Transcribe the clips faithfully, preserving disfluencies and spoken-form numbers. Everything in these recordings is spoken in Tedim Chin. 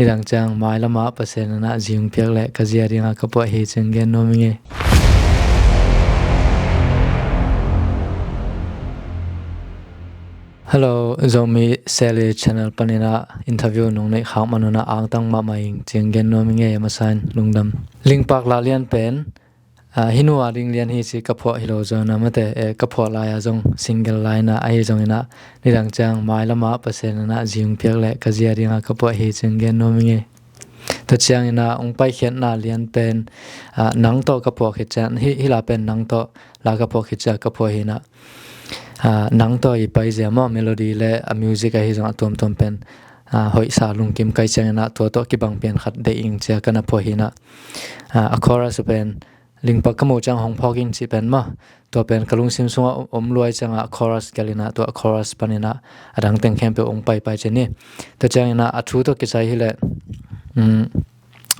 Nidang ciang mailamah Pasian in ah zi hong piak leh ka zi a dingah ka puah hi ci-in gen nuam ing ei. Hello, Zomi Seli channel panin ah interview nong neih khak man un ah angtang mahmah ing ci-in gen nuam ing ei, a masa in lungdam. Lingpak la lian pen, ah, hih nu a ding lian hi ci ka phuah hi lo zong a, mate, eh, ka phuah lai-a zong single lai-in ah, ahi zongin ah nidang ciang mailamah Pasian in ah zi hong piak leh ka zi a dingah ka puah hi ci-in gen nuam ing ei. Tua ciangin ah hong paikhiatna lian pen, ah, nang tawh ka phuah khit ciang, hih, hih la pen nang tawh la ka phuah khit ciang ka phuah hi-in ah, ah, nang tawh i paizia maw, melody le a music ahi zong a tuamtuam pen, ah, hoihsa lungkim ka hih ciangin ah tua tawh kibang pian khat deih ing ci-a ka na phuah hi-in ah, ah, a chorus pen Lingpak ka muh ciang hong phawk ing cih pen maw, tua pen ka lungsim sungah om lua ahih ciangah chorus gelh in ah, tua chorus panin ah a dang teng khempeuh hong paipai ci ni. Tua ciangin ah a thu tawh kisai hileh, um,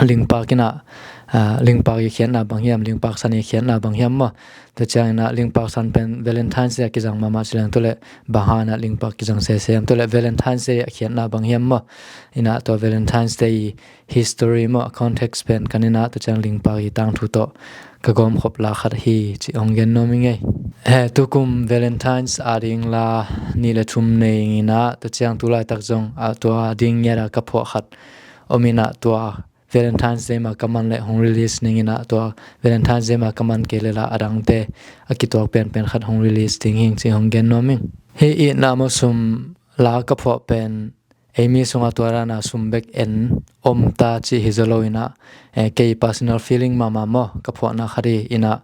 Lingpak in ah, ah, Lingpak i khiatna bang hiam, Lingpak san i khiatna bang hiam maw? Tua ciangin ah Lingpak san pen Valentine's Day a kizang mahmah ci leng, tua leh bang hang in ah Lingpak kizang sese hiam, tua leh Valentine's Day a khiatna bang hiam maw? In ah tua Valentine's Day i history maw, a context pen ka ne in ah, tua ciang Lingpak i tangthu tawh ka gawmkhop la khat hi ci hong gen nuam ing ei. He, tukum Valentine's a ding la nih le thum nei ing in ah, tua ciang tu laitak zong, ah, tua ding ngiat a ka phuah khat om in ah, tua Valentine's Day mah ka man leh hong release ning in ah, tua Valentine's Day mah ka man kei leh la a dangte a kituak penpen khat hong release ding hi ing ci hong gen nuam ing. Hih Itna Mawsum la ka phuah pen ei mi sungah tua dan a sum bek en om ta cih hi zaw lo in ah, eh, kei personal feeling mahmah maw, ka phuahna khat hi in ah,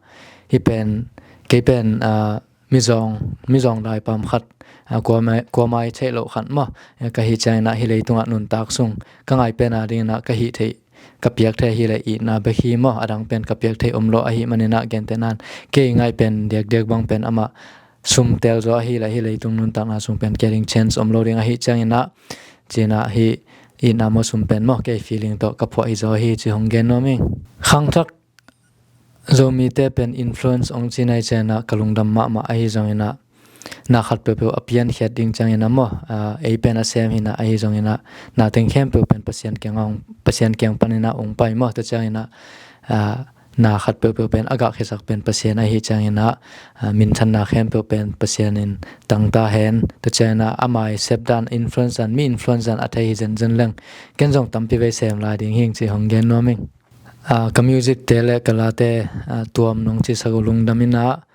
hih pen, kei pen, ah, mizawng, mizawng daipam khat, ah, kuamah, kuamah i theih loh khat maw, eh, ka hih ciangin ah hih leitungah nuntak sung ka ngai pen a dingin ah ka hih theih, ka piak theih ahih leh itna bek hi maw, a dang pen ka piak theih om lo ahih manin ah, gentehna in kei ngai pen diakdiak bang pen amah sum tel zaw ahih leh hih leitung nuntakna sung pen kei a ding change om lo ding ahih ciangin ah, ci-in ah hih Itna Mawsum pen maw, kei feeling tawh ka phuah hi zaw hi ci hong gen nuam ing. Khangthak Zomite pen influence hong ci nai ciangin ah ka lungdam mahmah, ahi zongin ah na khat peuhpeuh a piankhiat ding ciangin ah maw, ah, ei pen a sem hi in ah, ahi zongin ah na teng khempeuh pen Pasian kiangah hong, Pasian kiang panin ah hong pai maw, tua ciangin ah, ah, na khat peuhpeuh pen a gah khiasak pen Pasian ahih ciangin ah, ah, minthanna khempeuh pen Pasian in tang ta hen. Tua ciangin ah ama i sep dan, influence dan, mi influence dan a thei hi zenzen leng, ken zong tampi vei sem lai ding hi ing ci hong gen nuam ing. Ah, ka music te le ka late, ah, tuam nong cihsak uh lungdam in ah,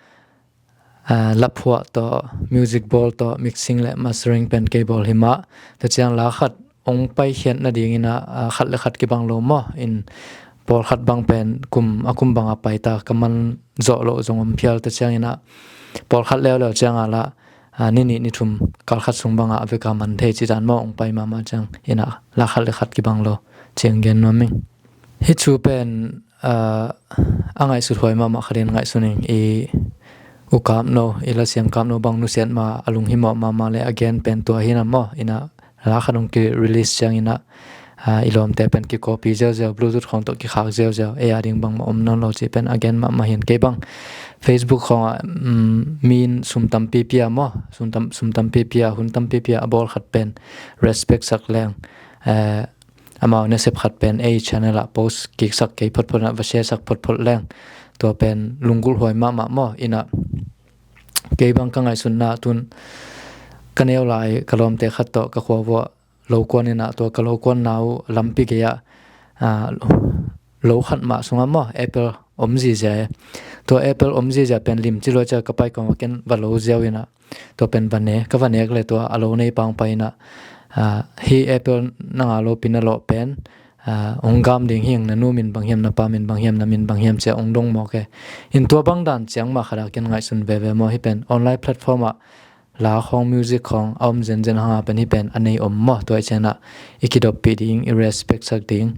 ah, laphuah tawh, music bawl tawh, mixing le mastering pen kei bawl hi mah. Tua ciang la khat hong paikhiat nadingin ah, ah, khat le khat kibang lo maw. In pawlkhat bang pen kum, a kum bang a paita ka man zawh loh zong om phial, tua ciangin ah pawlkhat leuleu ciang ah la, ah, ni nih ni thum kal khat sung bang ah a vek a man thei cih dan maw, hong pai mahmah ciangin ah la khat le khat kibang lo ci hong gen nuam ing. Hih thu pen, ah, a ngaihsut huai mahmah khat in ngaihsun ing. I U Kap No, i lasiam Kap No bang nusiat mah, a lunghimawh mahmah le a gen pen tua hi in ah maw. In ah la khat hong ki-release ciangin ah, ah, i lawmte pen kicopy ziauziau, Bluetooth khawng tawh kikhak ziauziau, ei a ding bangmah om nawn lo cih pen a gen mahmah hi in. Kei bang Facebook khawngah, um, mi in sum tampi pia maw, sum tam-, sum tampi pia, hun tampi pia a bawl khat pen respect sak leng, eh, amau nasep khat pen ei channel ah post kiksak kei photphot in ah, va share sak photphot leng, tua pen lunggulh huai mahmah maw. In ah kei bang ka ngaihsutna tun ka neu lai ka lawmte khat tawh ka khua vuah lo kuan in ah, tua ka lo kuanna uh lampi gei ah, ah, lo khat mah sungah maw, apple om zizia e. Tua apple om zizia pen limci lua ciang ka pai kawm ah ken va lo ziau in ah, tua pen va ne, ka va nek le tua a lo neipa hong pai in ah, ah, hih apple nang a lopi na lawh pen, ah, hong gam ding hi ing, na nu min bang hiam, na pa min bang hiam, na min bang hiam ci-a hong dong mawk e. In tua bang dan ciang mah khat ah ken ngaihsun veve maw, hih pen online platform ah la khawng, music khawng a om zenzen hang a pen hih pen a nei om maw, tua ahih ciangin ah i kidoppih ding, i respect sak ding.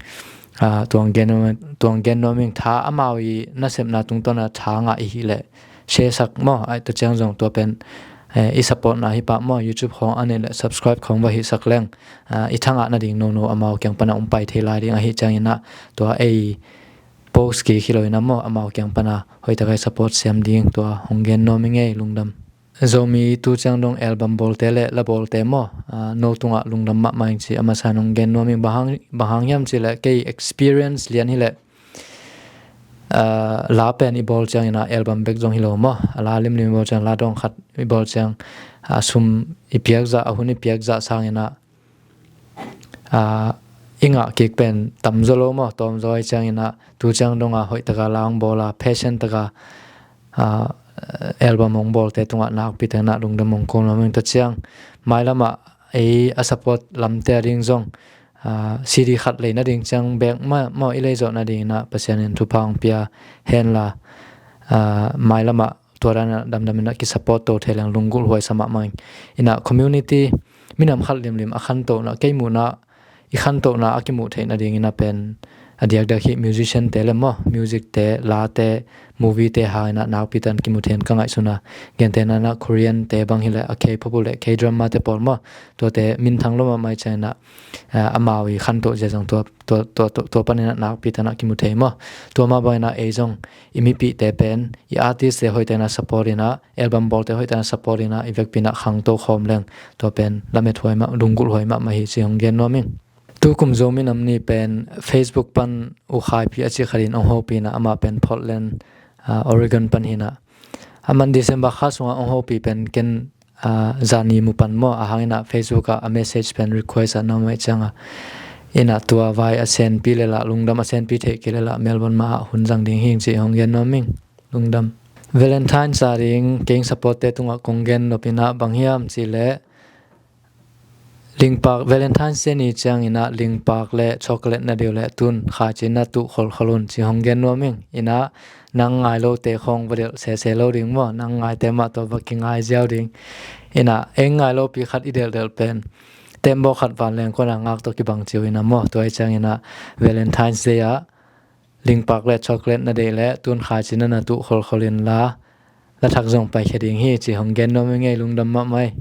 Ah, tua hong gen nuam, tua hong gen nuam ing. Tha, amau i nasepna tungtawn ah tha ngah i hih leh share sak maw, ai, tua ciang zong tua pen, eh, i supportna hi pah maw. YouTube khawng a neih leh subscribe khawng va hih sak leng, ah, i tha ngah nading nono amau kiang pan ah hong pai thei lai ding ahih ciangin ah, tua ei post kik hi lo in ah maw, amau kiang pan ah hoihtak a i support siam ding, tua hong gen nuam ing ei, lungdam. Zomi tu ciang dong album bawlte le la bawlte maw, ah, no tungah lungdam mahmah ing ci a masa in hong gen nuam ing. Bang hang, bang hang hiam cih leh kei experience lian hi leh, ah, la pen i bawl ciangin ah album bek zong hi lo maw. A la limlim i bawl ciang, la dawng khat i bawl ciang, ah, sum i piak zah, a hun i piak zah sangin ah, ah, i ngah kik pen tam zaw lo maw, tawm zaw ahih ciangin ah tu ciang dong a hoih taka la hong bawl a, passion taka, ah, album hong bawlte tungah nakpi takin ah lungdam hong ko nuam ing. Tua ciang mailam ah ei a support lamte a ding zong, ah, C D khat lei nading ciang bek mah maw, i lei zawh nadingin ah Pasian in thupha hong pia hen la, ah, mailam ah tua dan ah damdam in ah kisupport to thei leng lunggulh huai sa mahmah ing. In ah community minam khat limlim a khantohna, kei muhna i khantohna a kimuh theih nadingin ah pen a diakdiak hih musician te le maw, music te, la te, movie te hangin ah nakpi takin kimu thei in ka ngaihsun a. Gentehna in ah Korean te bang hi leh a K-pop uh le K-drama te pawl maw, tuate minthang lua mahmah ahih ciangin ah, ah, amau i khantoh zia zong tua, tua, tua, tua, tua panin ah nakpi takin ah kimu thei maw. Tua mah bangin ah ei zong i mipihte pen i artist te hoih takin ah support in ah, album bawlte hoih takin ah support in ah i vekpi in ah khangto khawm leng tua pen lamet huai mah, lunggulh huai mahmah hi ci hong gen nuam ing. Tu kum Zomi Nam Ni pen Facebook pan U Khai Pi a ci khat in hong hopih in ah, amah pen Portland, ah, Oregon pan hi in ah, aman December kha sungah hong hopih pen ken, ah, zani mu pan maw, a hang in ah Facebook ah a message pen request ah na om ahih ciang a, in ah tua vai a senpi le lah, lungdam a senpi theih kei le lah Melbourne mah ah hun zang ding hi ing ci hong gen nuam ing. Lungdam. Valentine's a ding kei supportte tungah kong gen nop in ah bang hiam cih leh, lingpak, Valentine's Day ni ciangin ah lingpak le chocolate na deih uh leh tun khaici na tuh kholkhol un ci hong gen nuam ing. In ah nang ngai lote khawng va delh sese lo ding maw, nang ngaite mah tua va kingai ziau ding. In ah eng ngai lopi khat i delhdelh pen tembawk khat vanleng kuan a ngak tawh kibang ci uh in ah maw. Tua ahih ciangin ah Valentine's Day ah lingpak le chocolate na deih leh tun khaici na na tuh kholkhol in la, la thak zong paikhia ding hi ci hong gen nuam ing ei. Lungdam mahmah ei.